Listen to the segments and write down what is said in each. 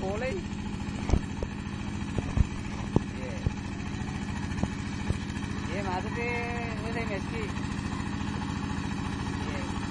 Paulie. Yeah. Yeah, maksudnya ini meski. Yeah.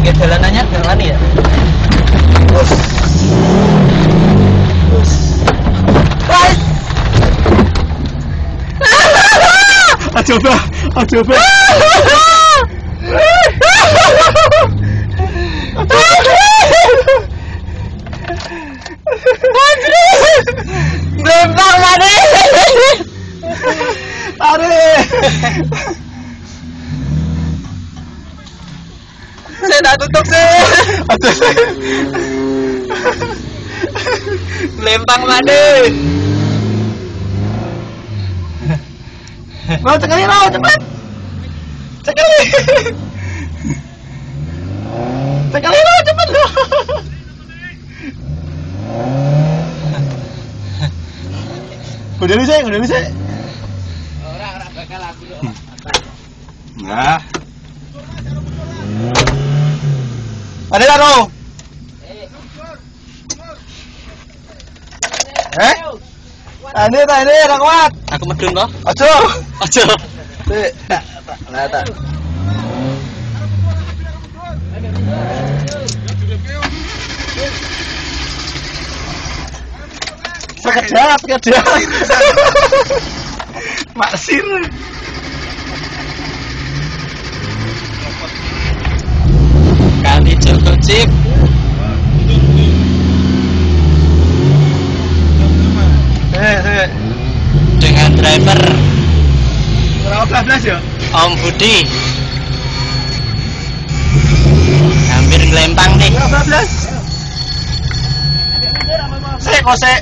Kayak jalanannya jalan ya. Terus. Terus. Guys. Coba, coba. Lempar mana? Tarik. Saya tak tutup sih. Lempang mana? Mau cekali lo, cepat. Cekali. Cekali lo, cepat lo. Udah bisa, udah bisa. Ora bakal aku lho. Nah. Ada lo. Eh? Ini tak ini ora kuat. Aku medun toh? Aja. Aja. Sik, tak lah tak. Sekejap, sekejap. Maksir. Kali Joko Cip. Dengan driver berapa ya? Om Budi. Hampir ngelempang nih. Berapa belas? Sik kok sik.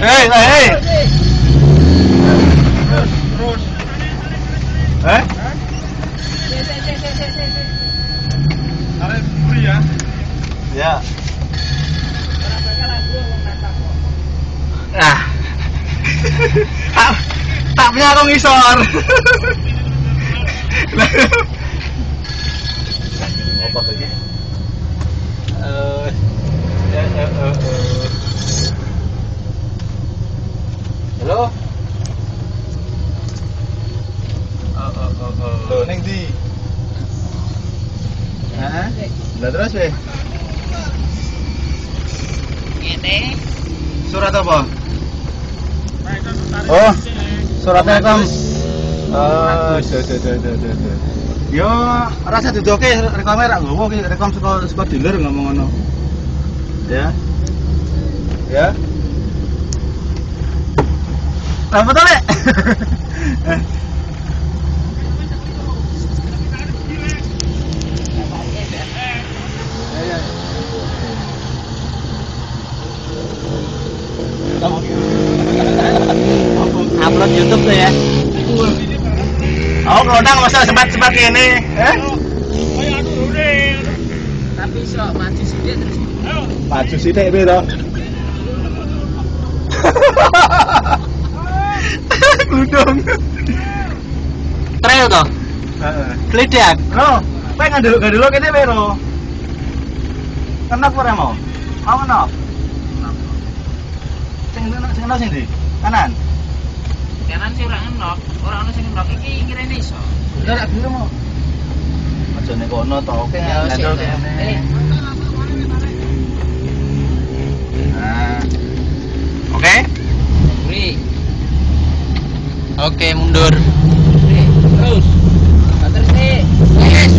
Hei, hei. Terus, terus. Eh? Ya. Ya. Nah. Tak punya aku ngisor. Apa lagi? Halo. Loh, ning ndi? Hah? Lah terus weh. Ngene. Surat apa? Oh, suratnya kom. Oh, do. Yo, rasa dudoke rekome rak nggowo ki, rekom saka dealer ngomong ngono. Ya. Ya. Apa to, Lek? Upload YouTube tuh ya. Oh, kelodang masa sempat-sempat ini, eh? Tapi sok maju sithik terus. Maju sithik piye to? Gludung. Trail toh? Heeh. Gledak. Ro, kowe ngandel-ngandel kene piye, Ro? Kenapa ora mau? Mau kenapa? Sing sing sing ndi? Kanan. Kanan sih ora ngenok, ora ono sing ngenok iki ngirene iso. Lah rak gelem kok. Aja nek kono to, oke ngandel kene. Nah. Oke? Buri. Oke, mundur. Terus. Terus nih. Yes.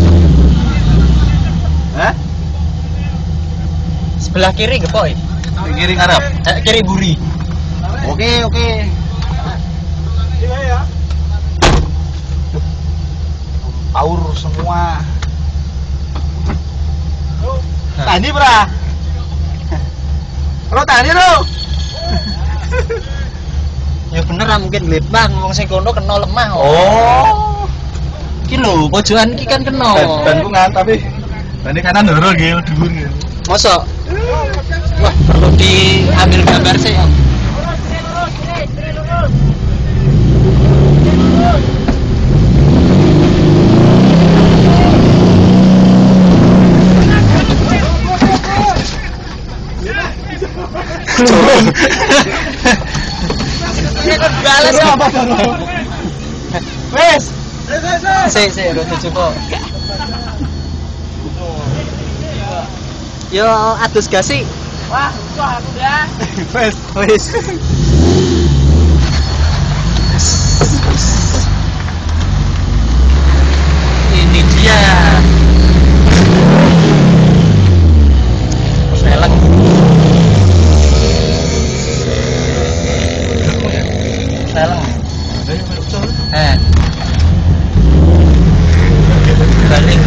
Hah? Sebelah kiri gepoy. Kiri ngarep. Kiri buri. Oke, oke. Power semua. Tani pra. Lo tani lo. Ya bener lah mungkin glebang wong sing kono kena lemah. Oh. Iki lho, pojokan iki kan kena. Banku ngan tapi bane kanan loro nggih dhuwur nggih. Mosok? Wah, perlu diambil gambar sih. Balas apa? Wes. Sik rada cukup. Yo adus gak sih? Wah, susah aku dah. Wes. Wes. Ini dia. Seleng. Seleng. Balik.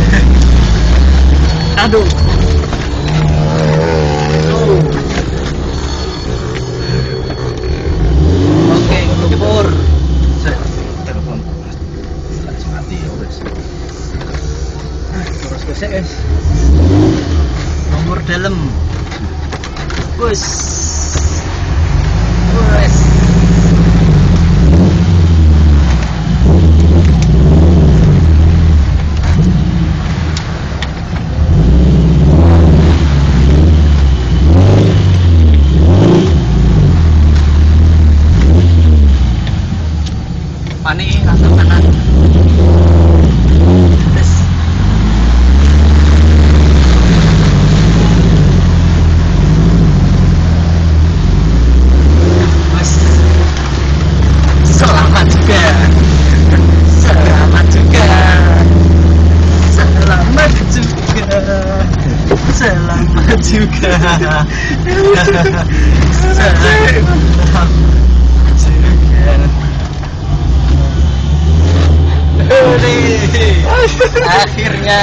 Aduh. Oke, lumpur. Telepon. Mati ya wes. Terus gesek, guys. Lumpur dalam. Wes. Wes. Pani langsung kanan. Terus. Wes. Selamat juga. Selamat juga. Selamat juga. Selamat juga. Selamat juga. Akhirnya.